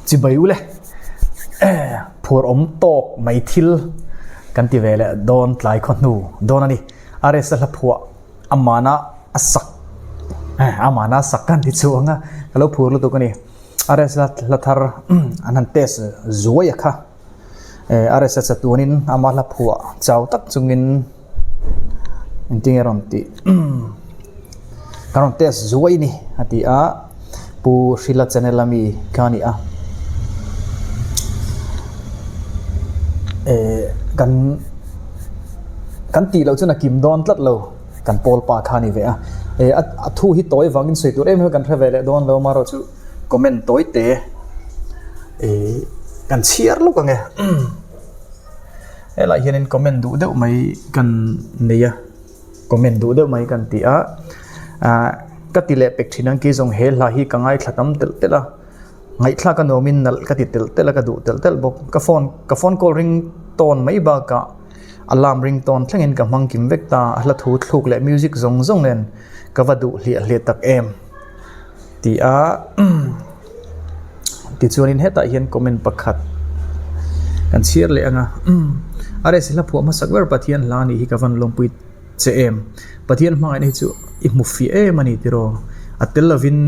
Chibai ule phur awm tawk mai thil kan ti ve leh dawn tlai khaw hnu dawn a ni. RS a hla phuah amana a sak amana a sak kan ti chuang a ka lo phur lutuk a ni. RS a hla thar an han test zuai a kha. RS a chatuanin ama hla phuah chau tak chungin engtin nge rawn tih kan rawn test zuai ni a ti a Pu Hrila channel a mi kha a ni a eh kan kan tih loh chuan a kim dawn tlat lo kan pawl pa kha a ni ve a eh a thu hi tawi vangin sawi tur em em kan hre ve leh dawn lo amaherawhchu comment tawi te eh kan chhiar lawk ang e. Helaiah hianin comment duh deuh mai kan nei a comment duh deuh mai kan ti a ah ka ti leh pek thin ang kei zawng he hla hi ka ngaithla tam telh telh a ngaihthlak a nuamin nalh ka ti telh telh a ka duh telh telh bawk ka phone ka phone call ring tawn mai bakah alarm ring tawn thlengin ka hmang kim vek ta a hla thu thluk leh music zawng zawng nen ka va duh hliah hliah tak em. Ti a tichuanin hetah hian comment pakhat kan chhiar leh ang a RS hla phuah hmasak ber Pathian hla anih hi ka van lawmpui che em Pathian hmangaihna hi chu i hmu fiah em a ni tiraw a tel lovin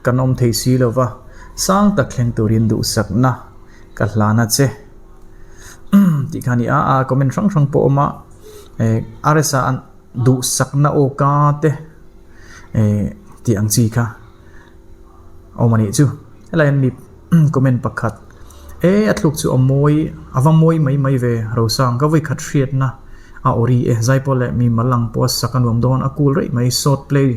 kan awm thei si lova sang tak thleng turin duhsakna ka hlan a che tih kha a ni a a comment hrang hrang pawh a awm a RS a Duhsakna aw ka te eh tih ang chi kha awm a nih chu. Helai hian mi comment pakhat e a thluk chu a mawi a va mawi mai mai ve Rosang ka vawikhat hriatna a awri e zaipawl leh mi mal ang pawh a sak a nuam dawn a cool reih mai short play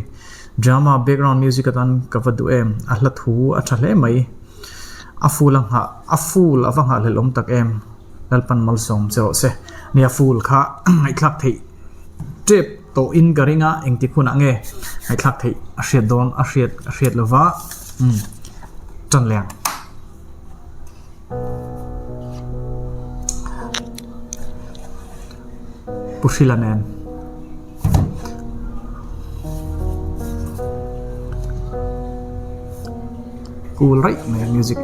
drama background music atan ka va duh em a hla thu a tha hle mai a full a nghah a full a va nghahhlelh awm tak em Lalpan malsawm che rawh se nia full kha ngaihthlak theih. Tep tawh in ka ring a, engtik hunah nge ngaihthlak theih a hriat dawn a hriat a hriat lova umm tan leh ang. Pu Hrila nen. Cool raih mai a music.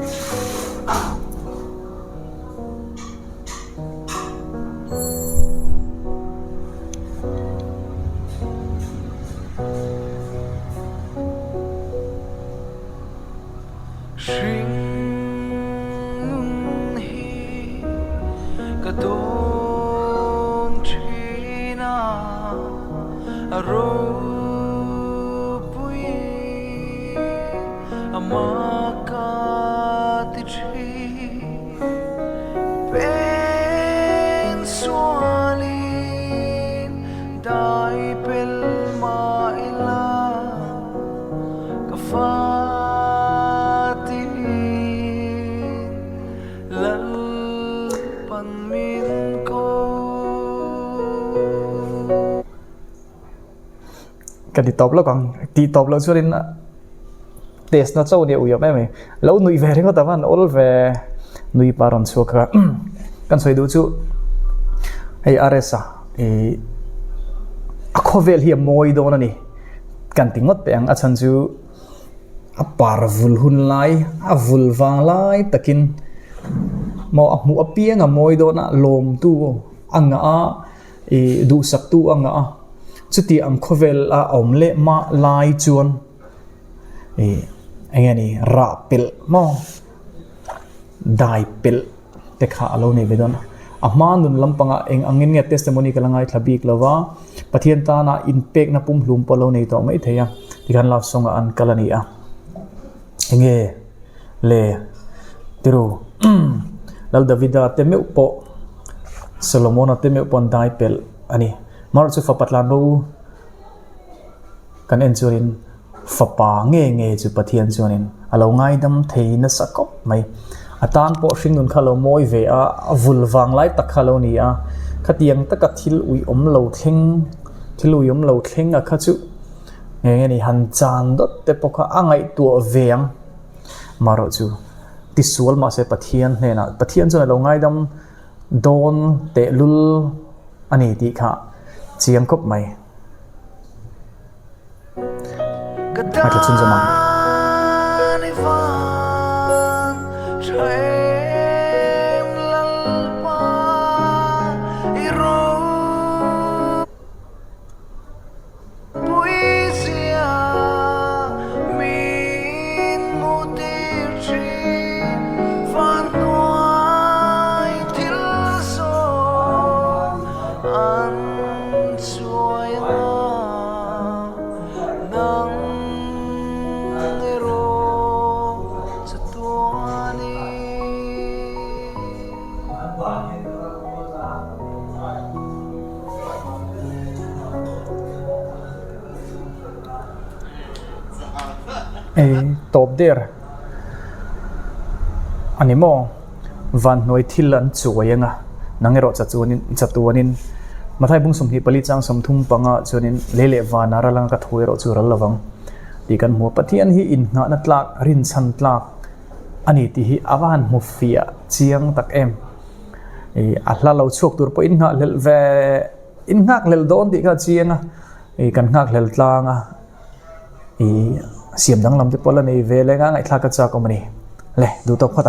Ka ti tawp lawk ang tih tawp loh chuanin test na chauh nia ui awm em mai lo nuih ve ringawt a van awl ve nui pa rawn chhuak kha kan sawi duh chu hei RS a ih a khawvel hi a mawi dawn a ni kan ti ngawt teh ang a chhan chu a par vul hun lai a vul vang lai takin maw a hmuh apiang a mawi dawn a lawmtu a ngah a. I duhsaktu a ngah a, chuti ang khawvel a awm leh mah lai chuan i eng nge ni rah pelh maw dai pelh te kha a lo nei ve dawn a. A hma nun lampangah eng angin nge testimony ka la ngaithla bik lo va, Pathian tana inpekna pumhlum pawh a lo nei tawh mai thei a, tikhan love song ah an kal a ni a. Eng nge le tiru Lal Davida te meuh pawh Solomona te meuh pawh an dai pelh a ni. Amaherawhchu chu fapa tlan bo kan en chuanin fapa nge nge chu Pathian chuanin a lo ngaidam thei nasa khawp mai. A tan pawh hringnun kha a lo mawi ve a, a vul vang lai tak kha a lo ni a. Khatiang taka thil uiawm lo thleng, thil uiawm lo thleng a kha chu nge nge ni han chan dawt te pawh kha a ngaihtuah ve ang. Amaherawhchu. Tisual mahse Pathian hnenah Pathian chuan a lo ngaidam dawn tehlul a ni tih kha chiang khawp mai. Ngaithla chhunzawm ang. Ei tawp der a ni maw? Van hnuai thil an chuai anga nang erawh chatuanin chatuanin Mathai bung 24 chang 30 panga chuanin lei leh vana ral anga ka thu erawh chu ral lovang tih kan hmu a. Pathian hi inngahna tlak rinchhan tlak a ni tih hi a va han hmu fiah chiang tak em. Ih a hla lo chhuak tur pawh innghahhlelh ve innghakhlelh dawn tih kha a chiang a ih kan nghakhlel tlang a. I siam danglam te pawh la nei ve leng a, ngaihthlak ka chak awm a ni. Le, duh tawk phawt ang.